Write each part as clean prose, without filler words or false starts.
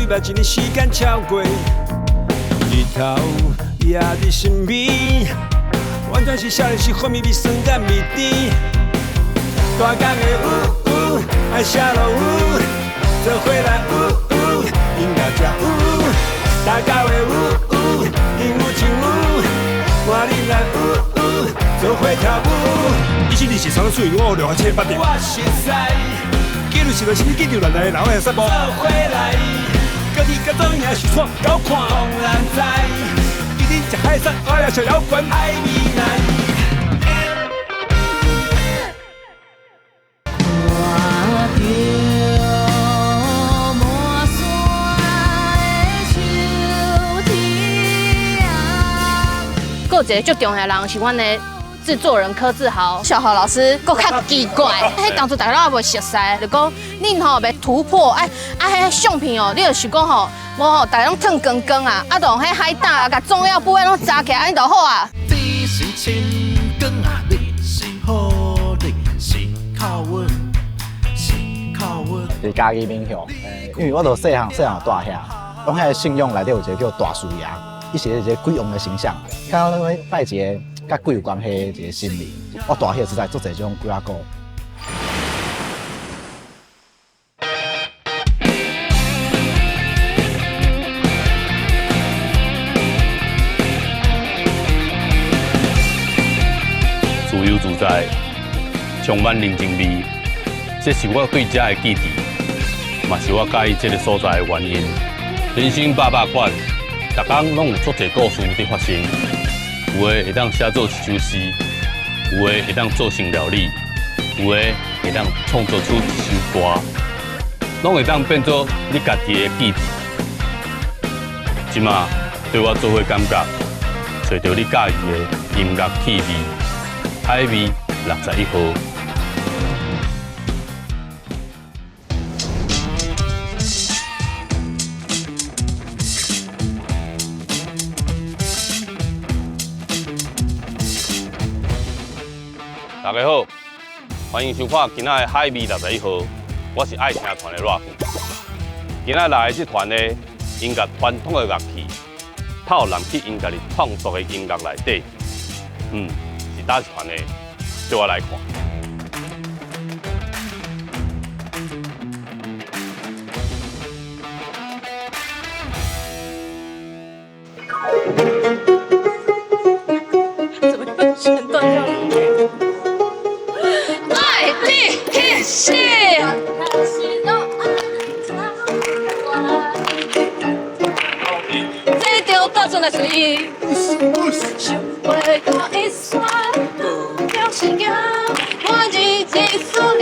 擺一年時間超過，日頭也佇身邊，完全是少年時風味味酸佮味甜。大江的霧霧，愛下落雨，做伙來霧霧，音樂才有。大家的霧霧，音有情有，我恁來霧霧，做伙跳舞。124三水，我六七八點。我熟似，記錄是來是你記住來來，然後來散步。做伙來，家己甲做影是創高看。當然知，今日食海產，我來食搖滾。愛未來。閣有一个足重要的人是阮的制作人柯志豪，小豪老師閣較奇怪，彼當初大家攏猶袂熟似，就講恁吼欲突破，哎啊，彼相片哦，你就想講吼，無吼，大家攏褪光光啊，啊，就用彼海膽啊，共重要部位攏紮起來，按呢就好啊。你是晴光啊，你是雨，你是靠阮，是靠阮。是家己民雄，因為我都細漢細漢蹛遐，講遐信仰內底有一個叫大樹爺，伊是一個鬼王的形象，看到咧拜一個佮鬼有關係的一個神明，我蹛彼實在足濟這種鬼仔故。自由自在，充滿人情味，這是我對這的記憶，嘛是我佮意這個所在的原因。人生百百款，逐工攏有足濟故事佇發生。有的會當寫做一首詩，有的會當做成料理，有的會當創作出一首歌，攏會當變做你家己的記憶。這馬對我做伙感覺，揣著你佮意的音樂氣味。海味61號。大家好，歡迎收看今仔的海味61號，我是愛聽團的熱富。今仔來的這團呢，𪜶共傳統的樂器透納去𪜶家己創作的音樂內底，是佗一團的，綴我來看。怎麼又全斷掉了？愛你彼世。這條大船來水，想袂到一煞了生命，我日日思念。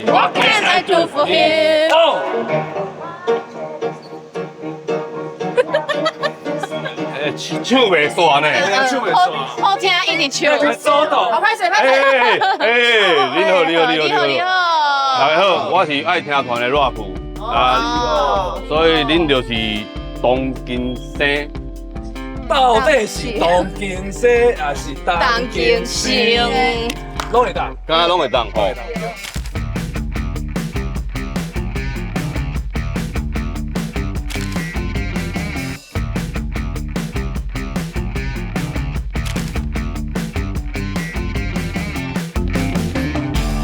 我can I do for him？欸，唱袂煞呢？唱袂煞。好聽，一直唱。好歹勢，歹勢。欸欸，你好，你好，你好，你好。大家好，我是愛聽團的熱富啊，所以恁就是唐金生。到底是唐金生還是唐金生？攏會當，敢若攏會當吼。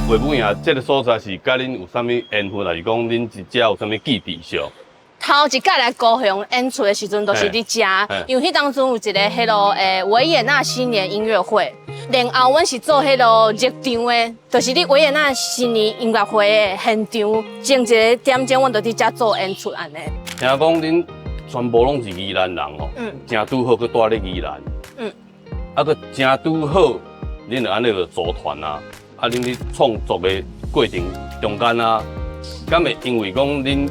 袂母爺，這個所在是佮恁有啥物緣分，還是講恁佇遮有啥物記憶上？頭一擺來高雄演出的時陣，就是佇遮，因為彼當陣有一個彼囉維也納新年音樂會，然後阮是做彼囉入場的，就是佇維也納新年音樂會的現場，前一个點鐘，阮就佇遮做演出按呢。聽講恁全部攏是宜蘭人哦，誠拄好閣蹛咧宜蘭，啊閣誠拄好，恁就按呢就組團啊。啊，恁咧創作的過程中間啊，敢會因為講恁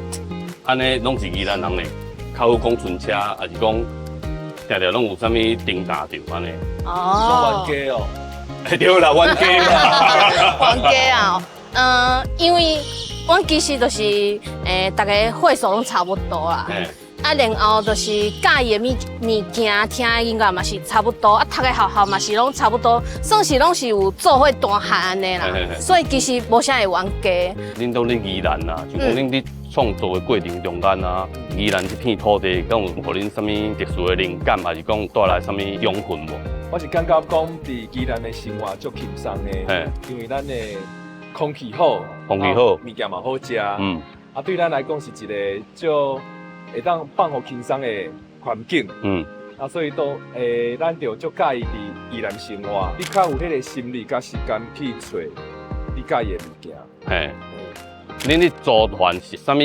按呢攏是宜蘭人咧，較好講順車，還是講定定攏有啥物頂打著按呢？哦，冤家哦，對啦，冤家啦，冤家啊，嗯，因為阮其實就是逐家歲數攏差不多啦。啊，然後就是佮意的物件，聽的音樂嘛是差不多，啊，讀的學校嘛是攏差不多，算是攏是有做伙大漢按呢啦。所以其實無啥會冤家。恁當咧宜蘭啊，就講恁佇創作的過程中間啊，宜蘭這片土地，敢有予恁啥物特殊的靈感，還是講帶來啥物養分無？我是感覺講，佇宜蘭的生活足輕鬆的，因為咱的空氣好，空氣好，物件嘛好食，啊，對咱來講是一個足會當放予輕鬆的環境，啊，所以都咱就足佮意佇宜蘭生活，你較有彼個心力佮時間去揣你佮意的物件。嘿，恁咧組團是啥物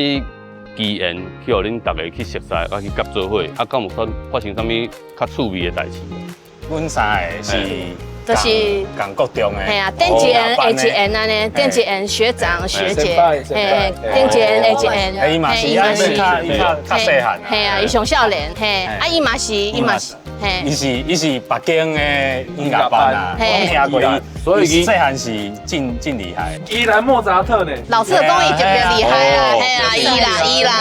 機緣去予恁逐个去熟似，啊去合做伙，啊，敢有發生啥物較趣味的代誌？阮三个是，就是仝國中的，嘿啊，頂一緣下一緣按呢，頂一緣學長學姐，嘿，頂一緣下一緣，伊嘛是，伊較伊較較細漢，嘿啊，伊上少年，嘿，啊伊嘛是，伊嘛是，嘿，伊是北京的音樂班啊，我聽過伊，所以伊細漢是真真厲害。宜蘭莫扎特呢？老師講伊特別厲害啊，嘿啊，伊啦伊啦，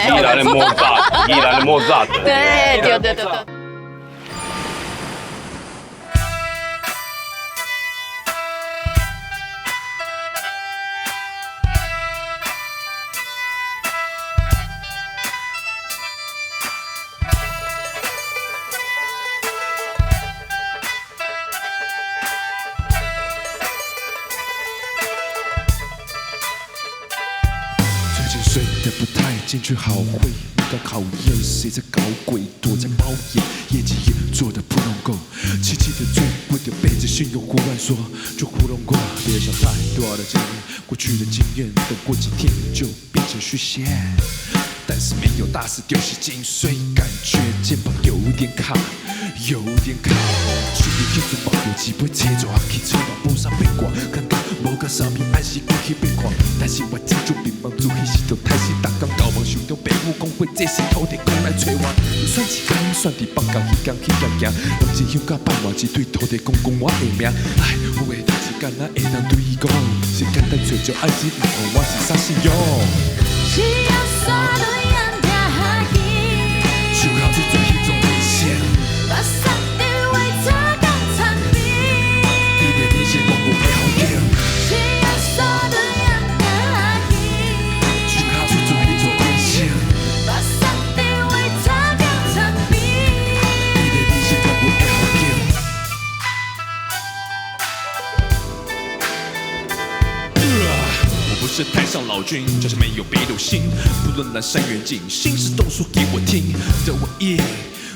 宜蘭的莫扎，宜蘭的莫扎特，對對對對對。進去好會遇到考驗，誰在搞鬼？躲在貓眼，業績也做得不能夠，氣氣的最貴的被子信用胡亂說，就糊弄過。別想太多的經驗，過去的經驗，等過幾天就變成虛線。但是沒有大事丟失精髓，感覺肩膀有點卡，有點卡。順利去做保有機會，車走啊去車嘛，無啥變卦，感覺無甲啥物暗示過去變卦。但是我真就迷茫，做彼時就開始逐工搞夢，想著爸母講話，這是土地公來揣我。算一工算佇放工，彼工去行行，攏一向到傍晚，只對土地公講我的名。唉，有的代誌敢若會當對伊講，是簡單揣就愛是毋管我是啥信仰。樹後最做彼種危險。伫咧人生罔有的風景。樹後最做彼種危險。伫咧人生罔有的風景。我不是太上老君，就是沒有北斗星。不論南山遠近，心事都說給我聽。的我一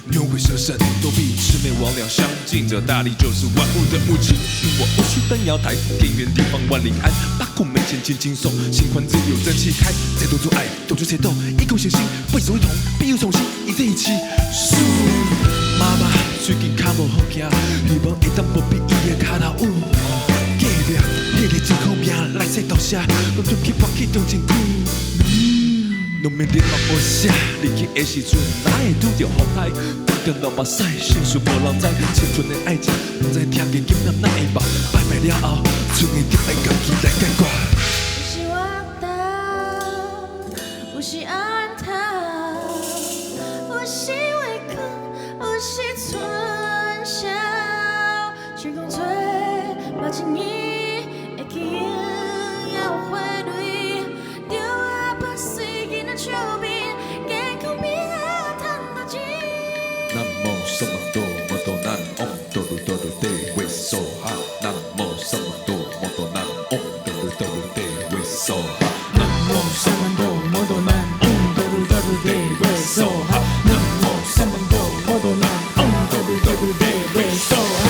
牛鬼蛇神都比魑魅魍魉相近。這大力就是萬物的母親。許我無需登瑤台，天圓地方萬里安。八股門前輕輕鬆，心寬自由正氣開。再多阻礙，都就誰動，一口信心，不以為同，必有重新，一在一起。媽媽最近較無好行，希望會當無比伊的跤頭趺。隔壁彼个真好命，來世投謝，攏總去跋去中真久。農民日嘛無寫，離去的時陣，哪會拄著風台？碰著流目屎，心事無人知，青春的愛情，毋知聽見今仔哪會吧？拜拜了後，剩的就愛家己來解決。有時我等，有時安躺，有時畏困，有時春宵，天空吹，目睛伊會記猶花蕊，着阿爸隨囡仔手邊，健康平安趁大錢。南無什麼多摩多南唵哆嚕哆嚕得為梭哈。南無什麼多摩多南唵哆嚕哆嚕得為梭哈。南無什麼多摩多南唵哆嚕哆嚕得為梭哈。南無什麼多摩多南唵哆嚕哆嚕得為梭哈。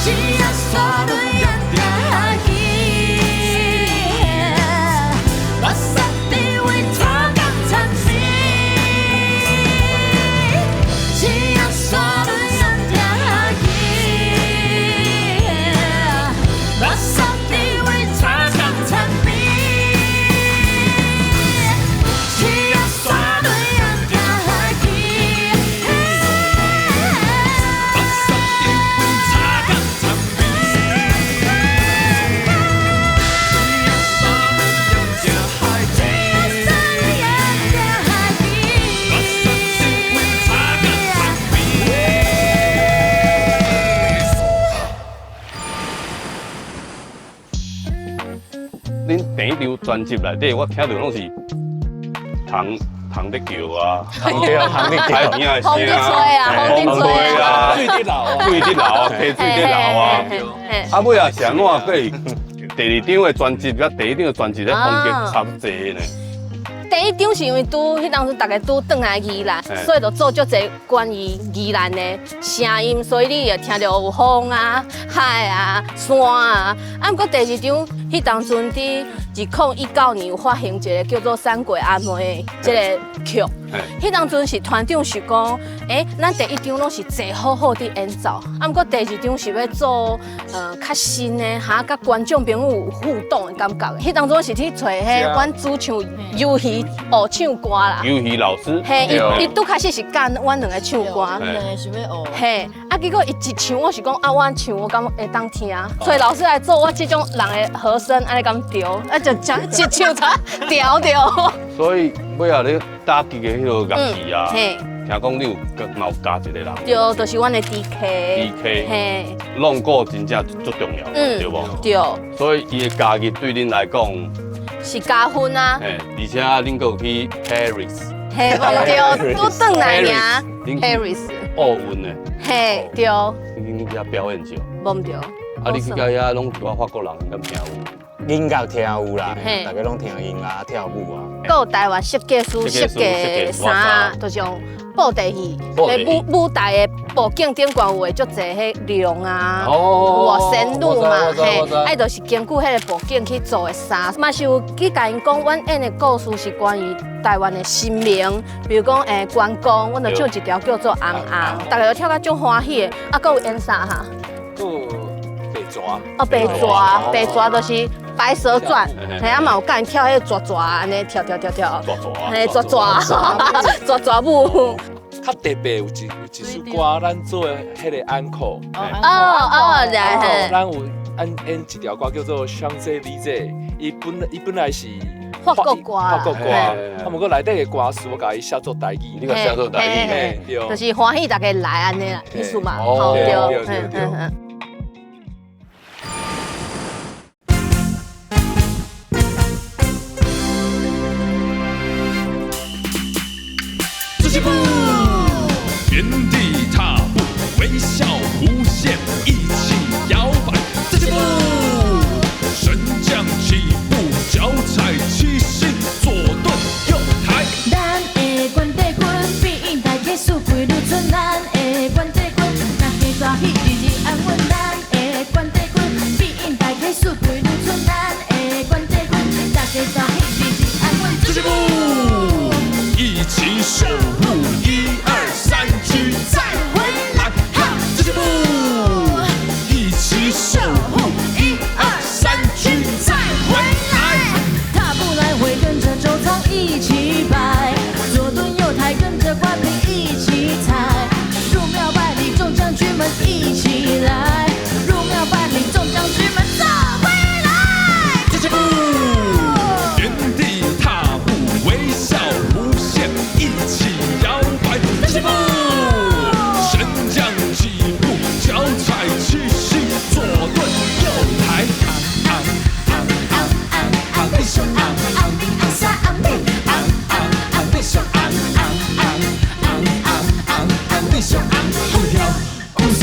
只要說對人聽去，我實地為他講產品。只要說對人聽去，我實地為他講產品。一張專輯內底，我聽著攏是蟲蟲咧叫啊，蟲叫蟲咧叫海邊的聲風在吹啊風在吹啊，水伫流啊水伫流啊，溪水伫流啊。啊，尾啊是按怎過第二張的專輯佮第一張的專輯咧風格差濟呢？第一張是因為拄彼當陣逐家拄轉來宜蘭，所以就做足濟關於宜蘭的聲音，所以你會聽著有風啊、海啊、山啊。啊，毋過第二張彼當陣佇2019年有發行一個叫做《山鬼阿妹》的這个曲。彼當陣是團長是講，咱第一張攏是坐好好佇演奏，啊，毋過第二張是欲做較新的，哈，佮觀眾朋友有互動的感覺。彼當陣是去揣彼阮主唱魷魚學唱歌啦。魷魚老師，嘿，伊拄開始是教阮兩個唱歌，兩个想欲學。嘿，啊，結果伊一唱，我是講啊，阮唱我敢會當聽，揣老師來做我這種人的和聲，按呢敢對？啊，就講一唱才調著。所以尾仔咧打擊的彼个樂器啊，嘿，聽講你有嘛有加一個人。對，就是阮的 DK。 DK，嘿，弄鼓真正足重要，對無？對。所以伊的加入對恁來講，是加分啊。嘿，而且恁閣有去 Paris。嘿，無對，拄轉來爾。Paris。奧運的。嘿，對。恁去遐表演者？無毋對。啊，你去到遐攏一寡法國人，敢聽有？音樂聽有啦，大家攏聽音樂跳舞啊。閣有台灣設計師設計衫，就是用布袋戲，咧舞台的布景頂懸有的足濟彼龍啊，有啊仙女嘛，嘿，啊就是根據彼个布景去做的衫，嘛是有去共𪜶講，阮演的故事是關於台灣的神明，比如講關公，阮就唱一條叫做《尪尪》，大家都跳甲足歡喜的，啊，閣有演啥哈？閣白蛇。哦，白蛇，白蛇就是白蛇傳，嘿啊嘛有教𪜶跳彼个蛇蛇按呢跳跳跳跳，嘿蛇蛇蛇蛇舞。較特別有一首歌，咱做的彼个安可。哦哦，來。咱有演一條歌叫做《香榭麗舍》，伊本來是法國歌，法國歌，啊，毋過內底的歌詞我共伊寫做台語，你共寫做台語，對，就是歡喜大家來按呢啦，意思嘛，對對對。原地踏步，微笑弧線，一起搖擺，再進步，升降起步，腳踩七星，左頓右抬。咱的關帝軍，比大家四季如春。咱的關帝軍，大家大喜，日日安穩。咱的關帝軍，比大家四季如春。咱的關帝軍，大家大喜，日日安穩。再進步，一起守護，一二三，舉再回來，哈！再進步，一起守護，一二三，舉再回來。踏步來回，跟著周倉一起擺，左蹲右抬，跟著官兵一起踩。入廟拜禮，眾將軍們一起來。入廟拜禮，眾將軍們走回來。再進步，原地踏步，微笑弧線，一起搖擺。再進步，升降起步，腳踩七星，左頓右抬。尪尪尪尪尪，你上尪尪，尪三尪尪尪尪，你上尪尪尪尪尪，你上尪，好跳有算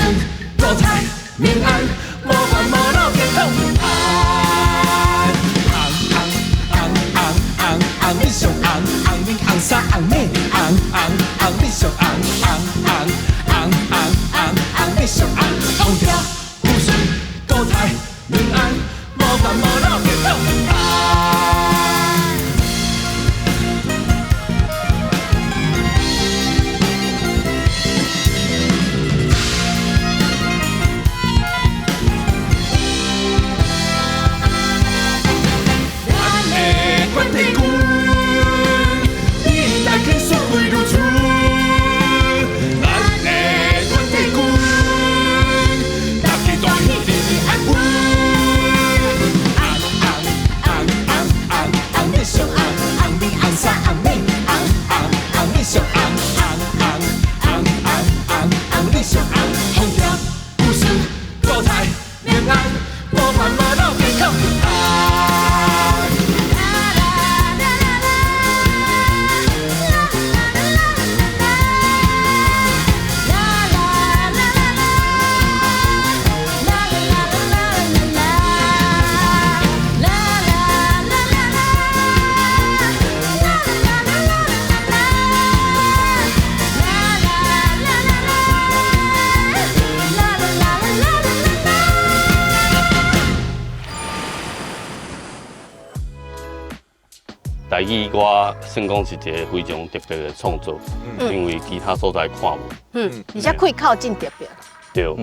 台語歌算講是一個非常特別的創作，因為其他所在看無。而且開口真特別。對。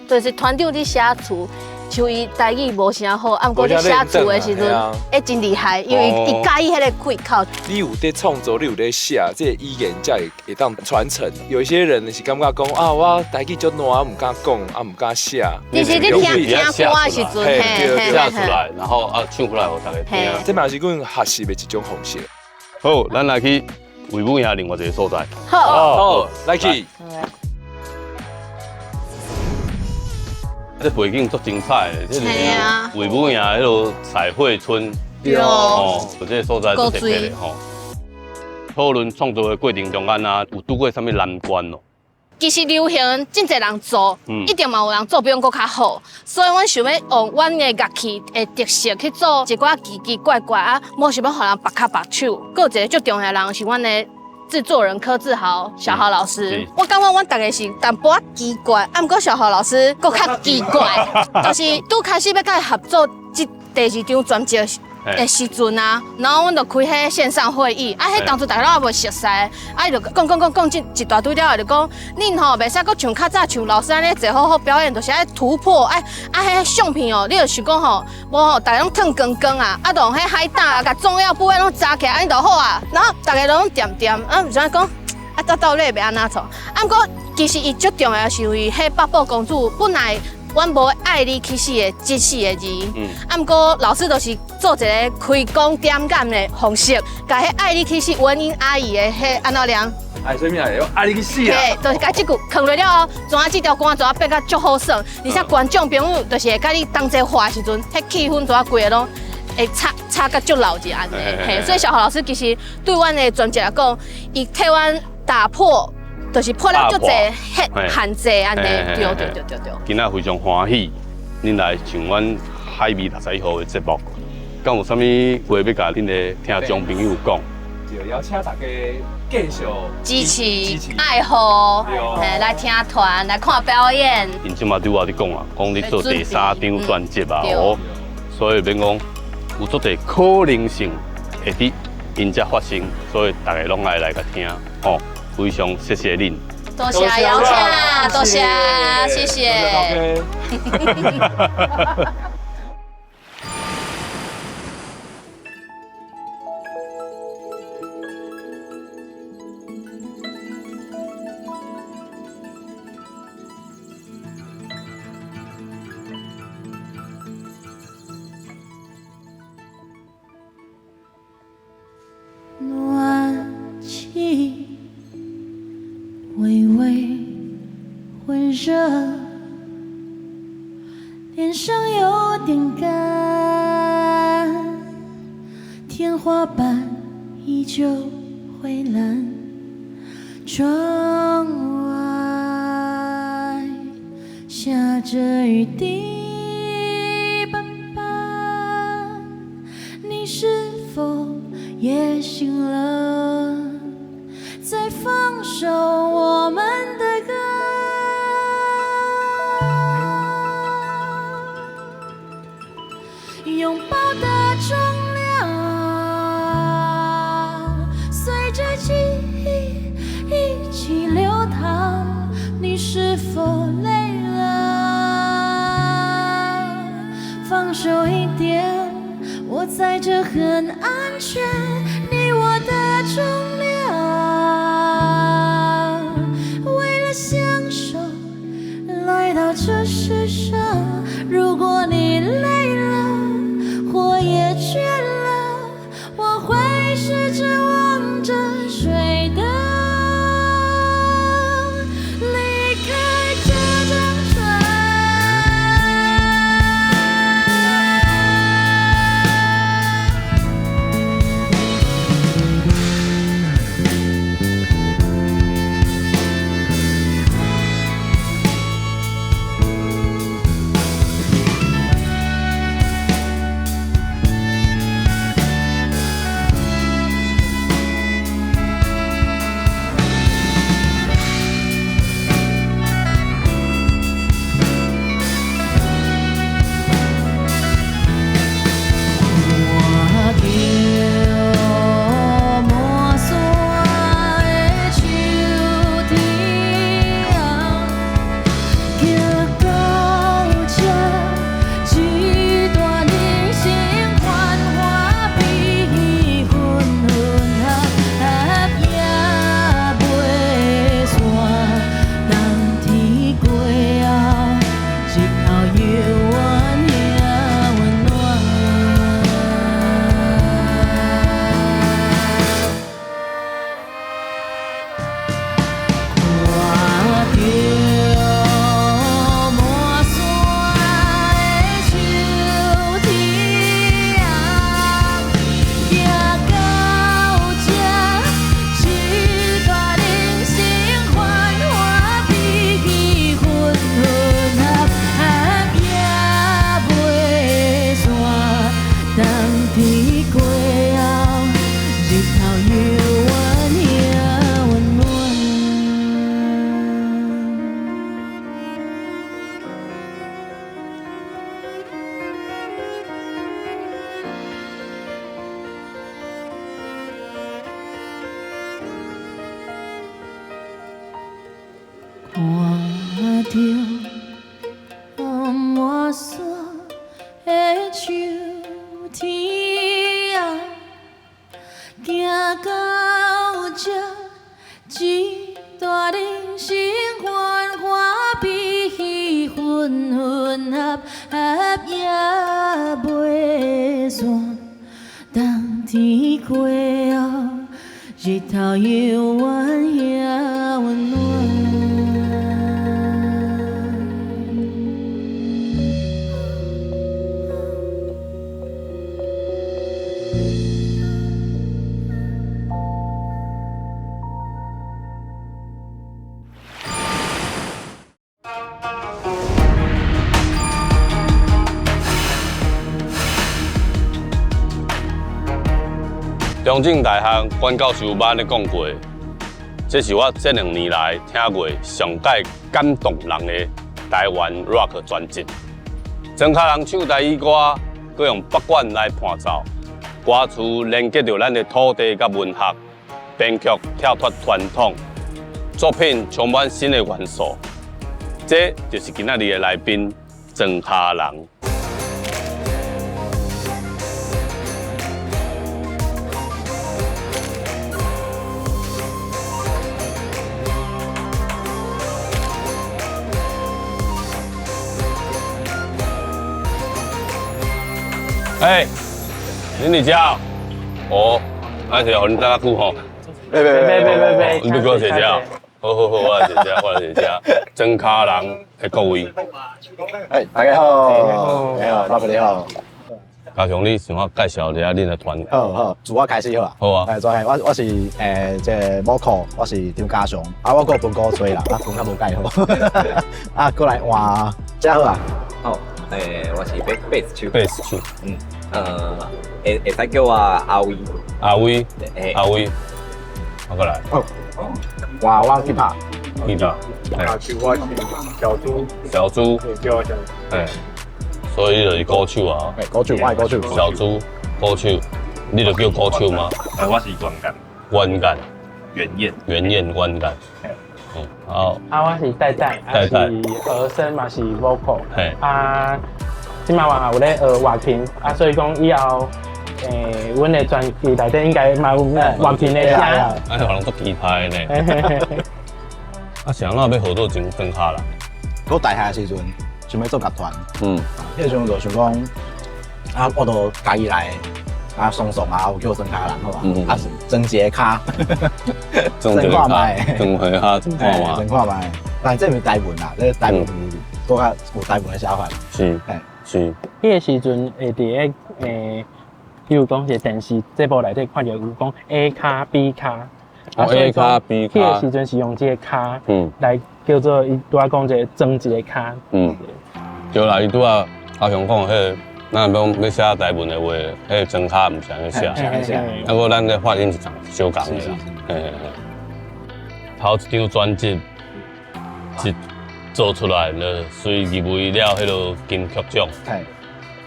就是團長佇寫詞，像伊台語無啥好，啊，毋過佇寫詞的時陣，會真厲害，因為伊佮意彼个開口。你有佇創作，你有佇寫，這个語言才會當傳承。有一些人是感覺講啊，我台語足爛，毋敢講，啊，毋敢寫。其實你聽聽歌的時陣，寫出來，然後啊唱出來予大家聽。這嘛是阮學習的一種方式。好，咱來去衛武營另外一個所在。好，好，來去。這背景足精彩的，這是衛武營彼个彩繪村，對，這个所在足特別的吼。討論創作的過程中間啊，有拄過啥物難關哦？其實流行真濟人做，一定嘛有人做比阮閣較好，所以阮想欲用阮的樂器的特色去做一寡奇奇怪怪啊，無想欲予人縛跤縛手。閣有一個足重要的人是阮的製作人柯志豪小豪老師，我感覺阮逐个是淡薄仔奇怪，啊，毋過小豪老師閣較奇怪，就是拄開始欲佮伊合作這第二張專輯的時陣啊，然後阮就開彼線上會議，啊，彼當初大家攏猶未熟似，啊，伊就講講講講一大堆了後，就講恁吼袂使閣像較早像老師按呢坐好好表演，就是愛突破，愛啊，彼相片哦，你就想講吼，無吼，逐家攏褪光光啊，啊，就用彼海膽啊，共重要部位攏紮起來，按呢就好啊。然後逐家攏恬恬，啊，毋知影講，啊，到底欲按怎創？啊，毋過其實伊足重要是因為彼北部公主本來。阮無愛你起始的這四个字，啊，毋過老師就是做一個開光點眼的方式，共彼愛你去死文英阿姨的彼按怎念？愛啥物愛？愛你去死啊！嘿，就是共這句囥落了後，知影這條歌就變甲足好耍，而且觀眾朋友就是會佮你同齊喝的時陣，彼氣氛就啊規个攏會吵吵甲足鬧熱按呢。嘿，所以小豪老師其實對阮的專輯來講，伊替阮打破。就是破了足濟限制按呢，對對對對對。今仔非常歡喜，恁來上阮海味61號的節目，敢有啥物話欲共恁的聽眾朋友講？就邀請大家繼續支持、愛護，來聽團、來看表演。𪜶這馬對我咧講啊，講你做第三張專輯啊，哦，所以免講有足濟可能性會佇𪜶遮發生，所以大家攏愛來共聽，吼。非常謝謝恁，多謝邀請，多謝，謝謝。暖氣微微溫熱，臉上有點乾，天花板依舊灰藍，窗外下著雨滴斑斑，你是否也醒了？再放首我們的歌，擁抱的重量隨著記憶一起流淌。你是否累了？放手一點，我在這很安全。你我的重量。為了相守來到這世上，如果你累了或也倦了，我會試著望著水的離開這張床。著滿山的秋天啊，行到這，一段人生繁華悲分分合合也袂散。冬天過後，日頭猶原遐溫暖。中正大學關教授捌按呢講過，這是我這兩年來聽過上蓋感動人的台灣 rock 專輯。莊跤人唱台語歌，閣用北管來伴奏，歌詞連結著咱的土地佮文學，編曲跳脫傳統，作品充滿新的元素。這就是今仔日的來賓莊跤人。哎，恁佇遮？哦，啊是予恁等較久吼。別別別別別，你欲閣坐遮？好好好，我來坐遮，我來坐遮。莊跤人的各位，哎，大家好，你好，老闆你好。家雄，你想我介紹一下恁的團？好好，自我開始好啊。好啊。哎，我是這個 vocal，我是張家雄。啊，我閣分鼓吹啦，啊，分較無介好。啊，過來換，這好啊。好，我是貝斯手。貝斯手。嗯，會使叫我阿威。阿威，阿威，我過來。哦。哇，我吉他。吉他。啊，我是小豬。小豬。叫我小豬。哎。所以就是鼓手啊，鼓手，我是鼓手。小豬，鼓手，你就叫鼓手嗎？我是袁干。袁干。袁燕。袁燕，袁干。嗯，好。啊，我是戴戴，戴戴是和聲嘛是 vocal。嘿。啊，這擺我也有咧學樂琴，啊，所以講以後，阮的專輯內底應該嘛有樂琴的聲。啊，可能足期待呢。啊，是按怎欲號做莊跤人？我大學的時陣。想欲做樂團，嗯，彼個時陣就想講，啊，我都家己來，啊，爽爽啊，有叫莊跤人好吧，啊，莊一个跤，莊一個跤，莊一跤，莊看覓，莊看覓，但這毋是台文啦，這台文有閣較有台文的寫法，是，是。彼個時陣會佇咧比如講是電視節目內底看著有講 A 咖 B 咖，哦 A 咖 B 咖，彼個時陣是用這個咖，來叫做伊拄仔講這個莊一個跤，嗯。對啦，伊拄仔阿雄講的彼個，咱若講欲寫台文的話，彼個莊跤毋是按呢寫，啊，閣咱的發音是仝相仝的啦。嘿嘿嘿。頭一張專輯一做出來，就隨入圍了彼个金曲獎。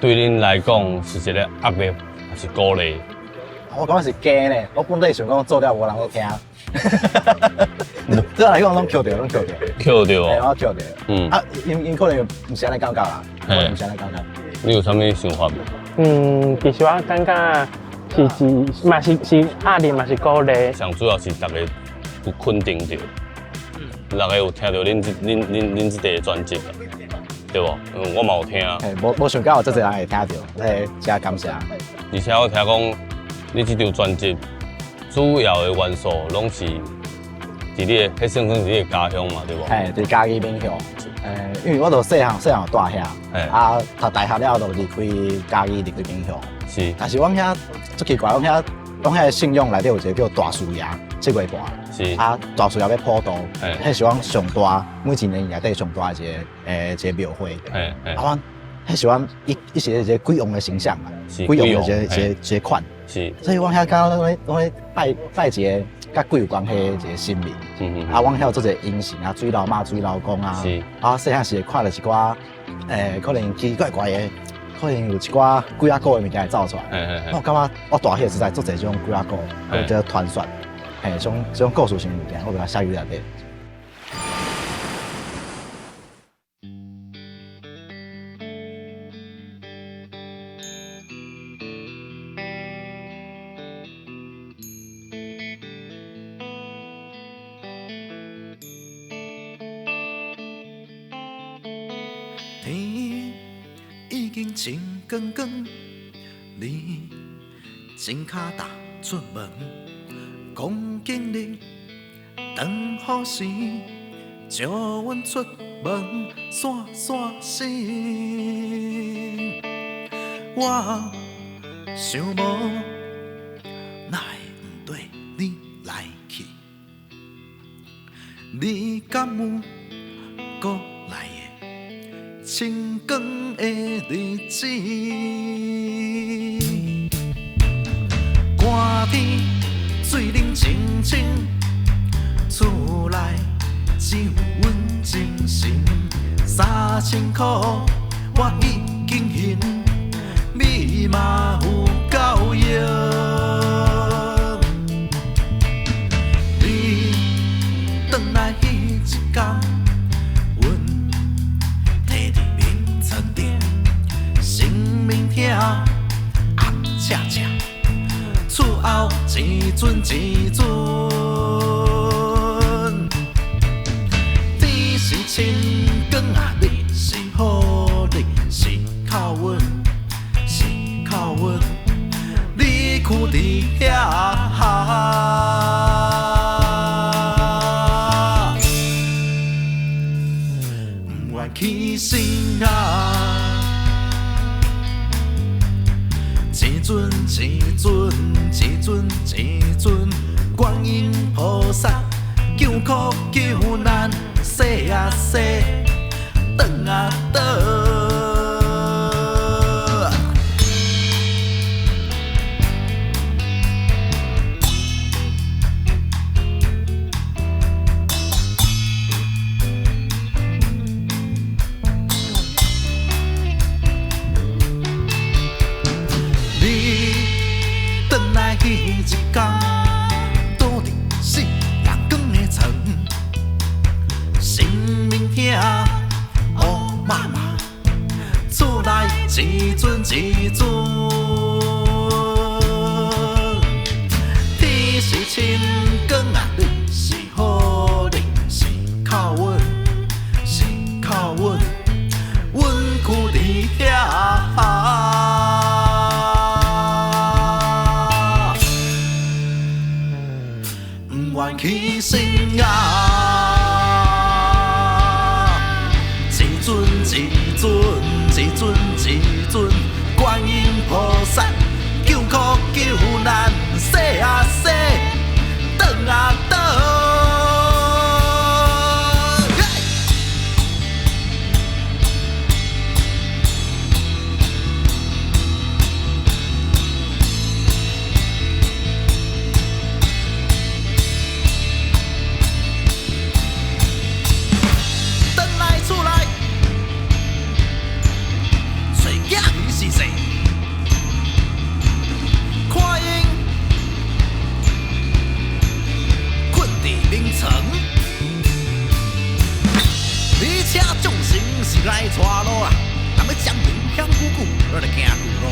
對恁來講是一個壓力，還是鼓勵？我感覺是驚咧，我本底想講做了無人咧聽。對我來講攏抾著，攏抾著。抾著哦。我抾著。嗯。啊，𪜶可能毋是按呢感覺啦，可能毋是按呢感覺。你有啥物想法無？嗯，其實我感覺是嘛是是壓力嘛是鼓勵。上主要是逐家有肯定著，逐家有聽著恁這塊專輯，對無？嗯，我嘛有聽。嘿，無想到有遮濟人會聽著，真感謝。而且我聽講，你這張專輯主要的元素攏是佇你的，彼算算是你的家鄉嘛，對無？嘿，佇嘉義民雄。因為我就細漢細漢就蹛遐，啊，讀大學了後就離開嘉義，離開民雄。是。但是阮遐足奇怪，阮遐阮遐信仰內底有一個叫大樹爺七月半。是。啊，大樹爺欲普渡，彼是阮上大每一年內底上大的一個一個廟會。啊，阮彼是阮伊伊是一個鬼王的形象嘛，鬼王的一個一個一個款。是。所以阮遐敢若攏咧拜拜一個佮鬼有關係的一個神明。啊，阮遐有足濟陰神啊，水老媽、水老公啊。是。啊，細漢時會看著一寡，可能奇奇怪怪的，可能有一寡鬼仔古的物件會走出來。我感覺我大漢實在足濟這種鬼仔古，或者傳說，嘿，這種這種故事性的物件，我共伊寫入內底。天已經晴光光，你穿跤踏出門，講今日當雨時，招阮出門散散心。我想無，哪會毋綴你來去？你敢有閣來的晴光的日子？寒天水冷清清，厝內只有阮精神。3000箍我已經還，你嘛有夠用。你轉來彼一工，阮提佇眠床頂，生命疼紅赤赤，厝後一陣一陣。天是晴光啊，日是好日，是靠阮，是靠阮，你囥佇遐。毋愿起身啊！一尊一尊一尊一尊，觀音菩薩救苦救難，洗啊洗，轉啊轉。你轉來彼一工，倒佇死人光的床，生命疼烏麻麻，厝內一陣一陣。天是晴光啊，日是好日，是靠阮，是靠阮，阮囥佇遐。毋願起身啊！一尊一尊一尊一尊，觀音菩薩救苦救難，洗啊洗，轉啊轉。轉來厝內，找囝兒是誰？看𪜶睏佇眠床，你請眾神是來帶路啦，若欲將人鄉久久，咱來行舊路。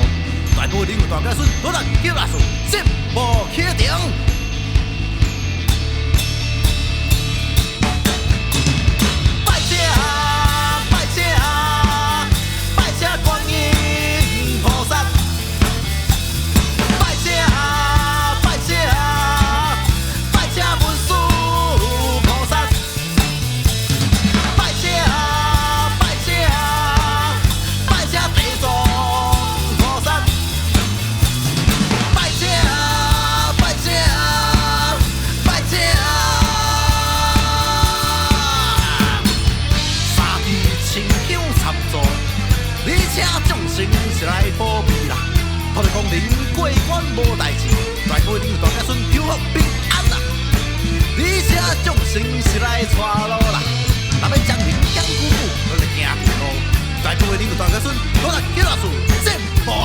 大埔恁有大家孫，努力叫老師，節目啟程。拜請拜請拜請觀音菩薩，拜請拜請拜請文殊菩薩，拜請拜請拜請地藏菩薩，拜請拜請拜請。三支清香參座，你請眾神是來保庇啦。土地公靈過關無代誌，大埔恁有大家孫求福平安啦。你請眾神是來帶路啦，若欲將人鄉久久，咱來行舊路。大埔恁有大家孫，努力叫老師進步啊！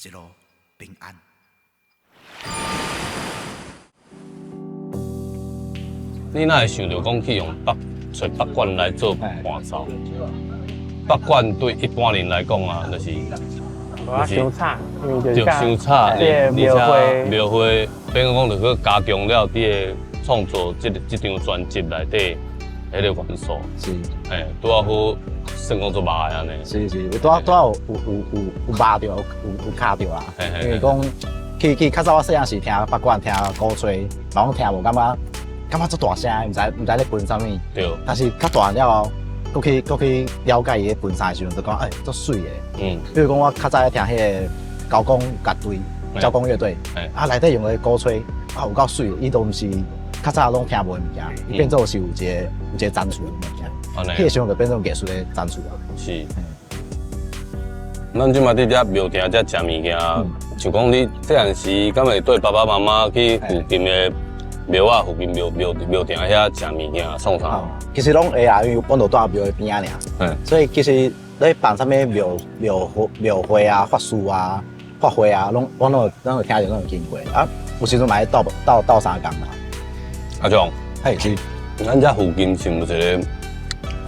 一路平安。你哪會想著講去用北揣北管來做伴奏？北管對一般人來講啊，就是就是傷早，因為就傷早，而廟會廟會，變講就閣加強了佇个創作這張專輯內底彼個元素。是，嘿，拄仔好算講做肉的按呢。是是，拄仔拄仔有有有有肉著，有卡著啦。因為講去較早我細漢時聽北管聽鼓吹，嘛攏聽無感覺。感覺足大聲，毋知毋知咧分啥物。對。但是較大漢了後，閣去閣去了解伊咧分啥的時陣，就講欸足媠的。比如講，我較早咧聽彼个交響樂隊，交響樂隊，啊內底用的鼓吹，啊有夠媠，伊都毋是較早攏聽無的物件，伊變做是有一个有一个展出的物件。彼个時陣就變做藝術的展出啊。是。咱這馬佇遮廟埕遮食物件，像講你細漢時，敢會綴爸爸媽媽去附近的廟仔附近廟廟廟埕遐食物件創啥？其實攏會啊，因為阮就住廟的邊仔爾，所以其實咧辦啥物廟廟會廟會啊、法事啊、法會啊，攏阮攏攏有聽著，攏有經過啊。有時陣嘛會鬥鬥鬥相共啦。阿強，嘿是。咱遮附近是毋是一个，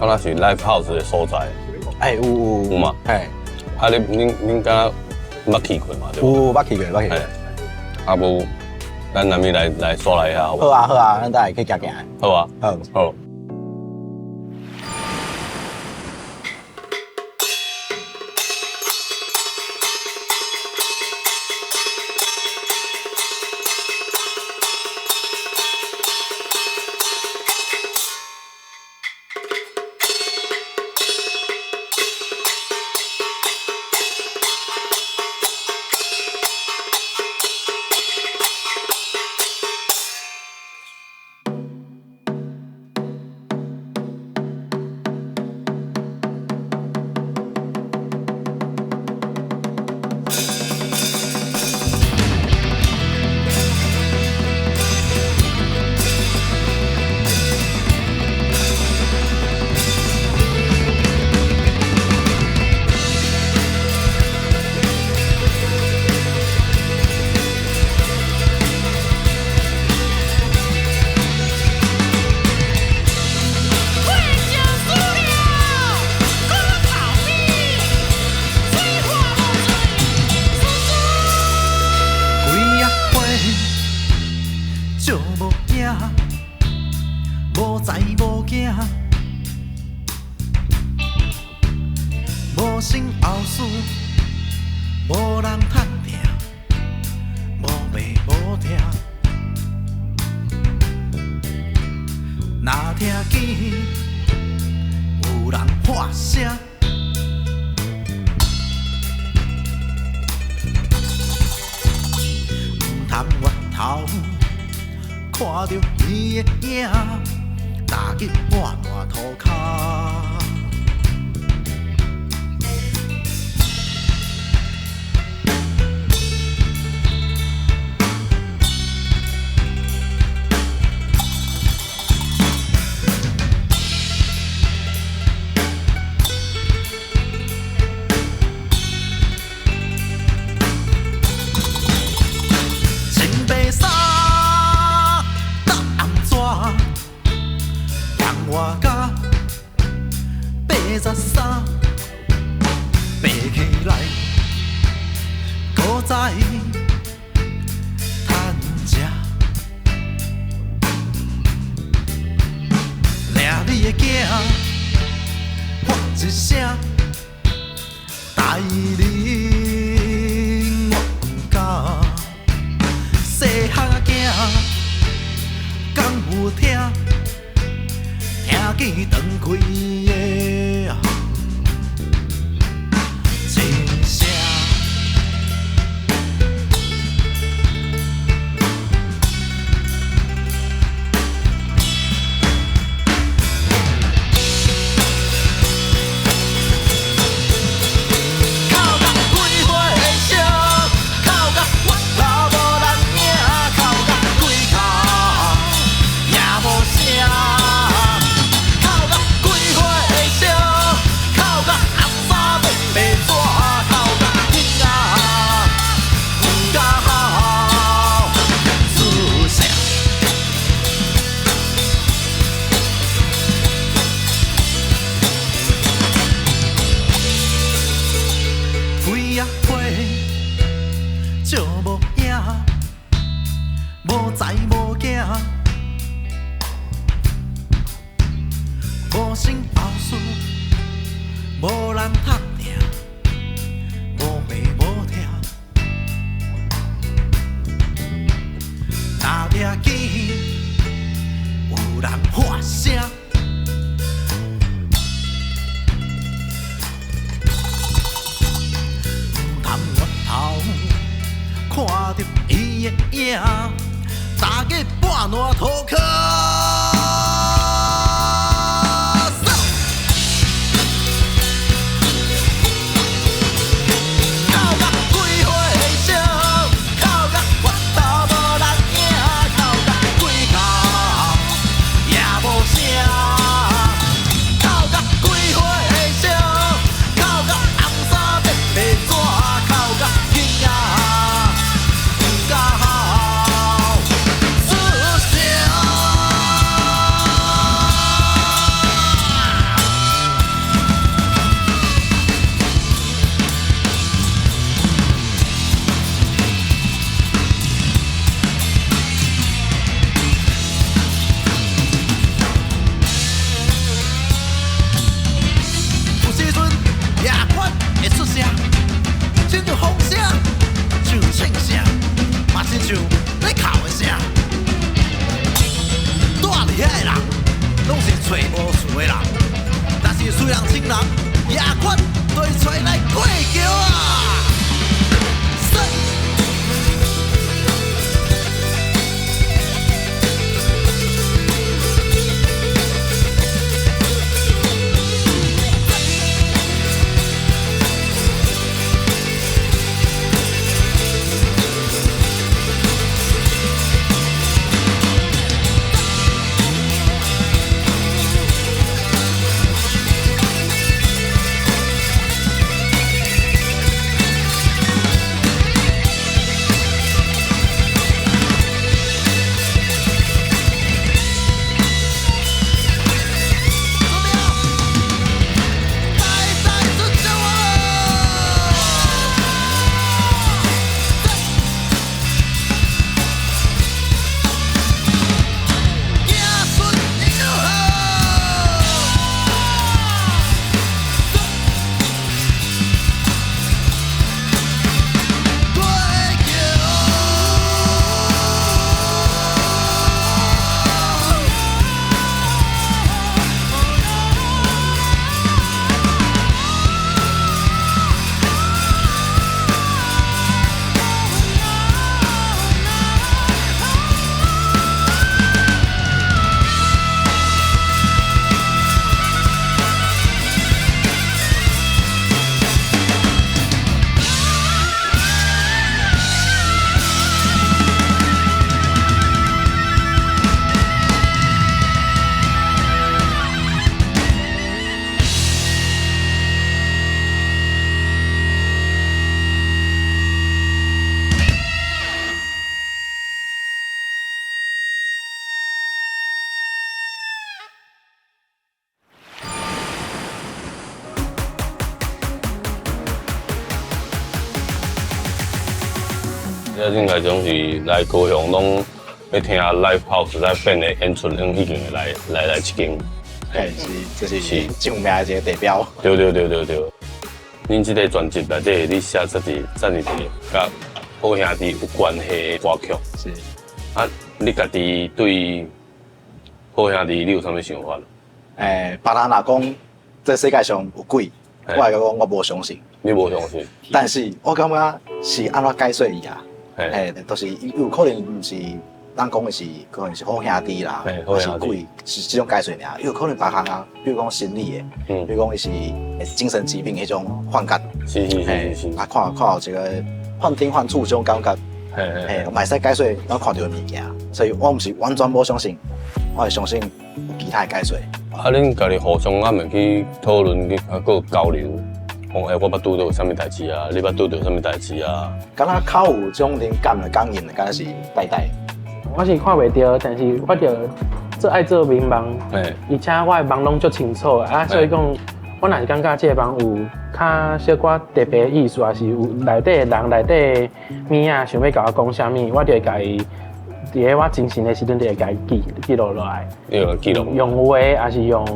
敢若是 live house 的所在？欸，有有有嗎？嘿。啊，你恁恁敢若捌去過嘛？對無？有捌去過，捌去過。啊無。咱南面來來刷來一下，好好啊好啊，咱等下去行行。好啊，好。好。也無聲，哭甲開花。笑無影，無才無囝，無身後事，無人拍拼，無病無痛，若掠見有人喊聲。看著伊的影，大家半爛塗殼。哭甲規歲燒，哭甲腹肚無人影，哭甲規口也無聲。哭甲規歲燒，哭甲紅衫變白紙，哭甲囡仔。有時陣夜犬會出聲，親像風聲，像銃聲，嘛親像咧哭的聲。住佇遐的人，攏是揣無厝的人，若是雖人親人，夜犬就會揣來過橋啊！這應該總是來高雄，攏欲聽 live house 來變的演出，攏已經會來這間。嘿，是，這是真有名的一個地標。對對對對對。恁這個專輯內底，你寫這是這麼一個佮好兄弟有關係的歌曲。是。啊，你家己對好兄弟，你有啥物想法？別人若講這世界上有鬼，我會講我無相信。你無相信？但是我感覺是按怎解說伊啊？嘿，就是有可能毋是咱講的是，可能是好兄弟啦，還是鬼，是這種解說爾。有可能別項啊，比如講心理的，比如講伊是精神疾病彼種幻覺。是。啊，看看有一個幻聽幻觸這種感覺。嘿，嘛會使解說咱看著的物件，所以我毋是完全無相信，我會相信有其他的解說。啊，恁家己互相啊，袂去討論去啊，閣交流。講欸，我捌拄著啥物代誌啊？你捌拄著啥物代誌啊？敢若較有這種靈感的感應的，敢若是代代。我是看袂著，但是我就做愛做眠夢，而且我的夢攏足清楚啊，所以講我我若是感覺這个房有較小可特別意思，抑是有內底的人、內底的物仔想欲共我講啥物，我就會共伊佇咧我精神的時陣，就會共伊記記錄落來。用記錄。用畫，抑是用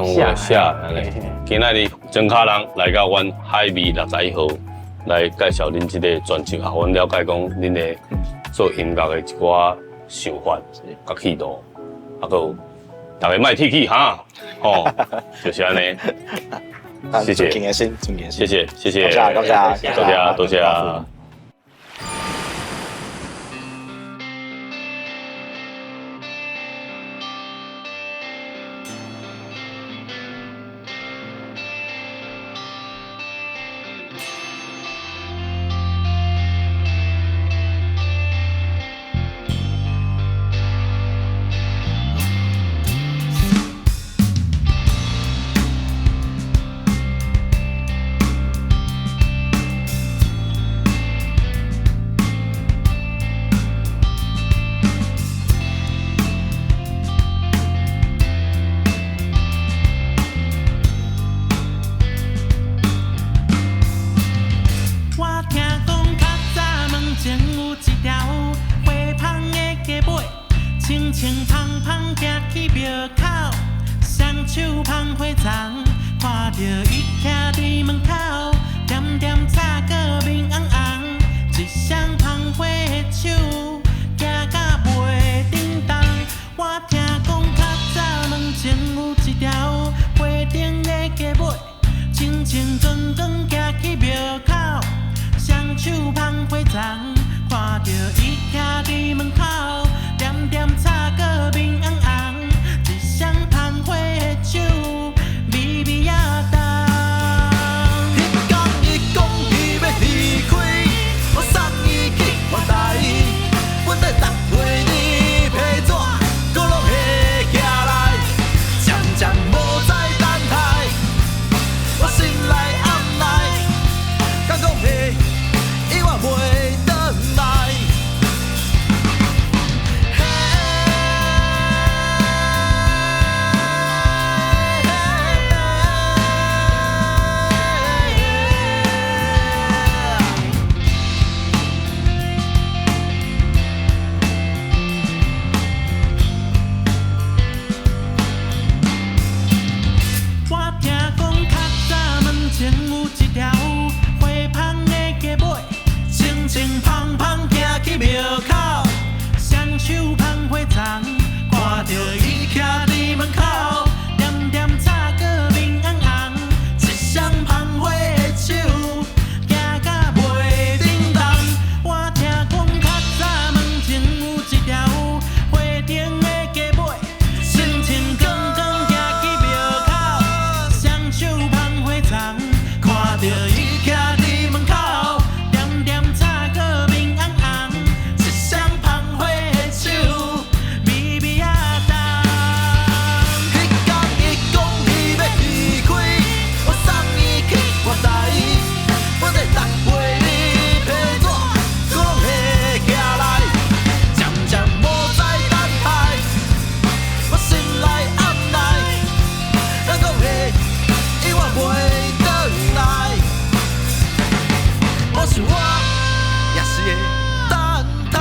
寫。寫按呢。今仔日莊跤人來到阮海味61號來介紹恁這个專輯，予阮了解講恁的做音樂的一寡想法、佮企圖，啊，閣有逐家莫鐵齒哈，吼，就是按呢。謝謝。尊敬的心，尊敬的心。謝謝，謝謝。多謝，多謝，多謝。我聽講較早門前有一條花芳的街尾，清清芳芳行去廟口，雙手捧花叢，看著伊徛佇門口，恬恬吵閣面紅紅，一雙捧花的手，行甲袂振動。我聽講較早門前有一條花燈的街尾，清清光光行去廟口。雙手捧花叢，看著伊徛佇門口，恬恬吵閣面紅紅，一雙捧花的手，微微仔動。彼工伊講伊欲離開，我送伊去月台，阮咧逐月年批紙，閣攏會寄來，漸漸無再等待，我心內暗內，敢講會永遠袂轉來。我聽講較早門前有一條花芳的街尾，清清芳芳行去廟口，雙手捧花叢，看著伊徛佇門口，恬恬吵閣面紅紅，一雙捧花的手，行甲袂振動。我聽講較早門前有一條花燈的街尾，清清光光行去廟口，雙手捧花叢，看著伊徛佇門口，恬恬吵閣面紅紅，一雙捧花的手，微微仔動。彼工伊講伊欲離開，我送伊去月台，阮咧逐月年批紙，閣攏會寄來，漸漸無再等待，我心內暗內，敢講會永遠袂轉來。我想我也是會等待，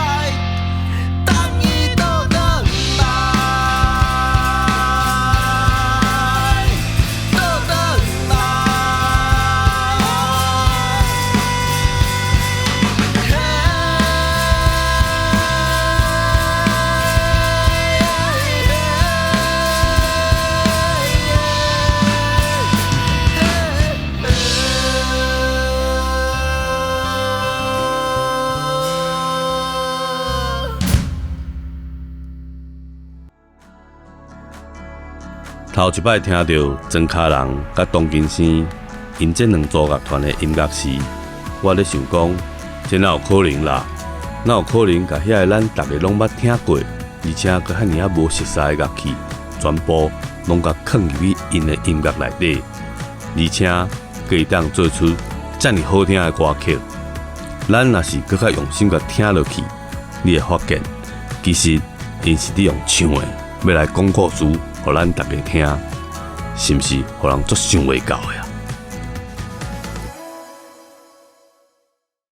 等伊倒轉來，倒轉來。頭一擺聽著莊跤人佮董金生𪜶這兩組樂團的音樂時，我咧想講，這哪有可能啦？哪有可能共遐个咱逐个攏捌聽過，而且閣遐爾仔無熟似的樂器，全部攏共囥入去𪜶的音樂內底，而且閣會當做出遮爾好聽的歌曲。咱若是閣較用心共聽落去，你會發現，其實𪜶是佇用唱的，欲來講故事，予咱逐家聽。是毋是予人足想袂到的啊？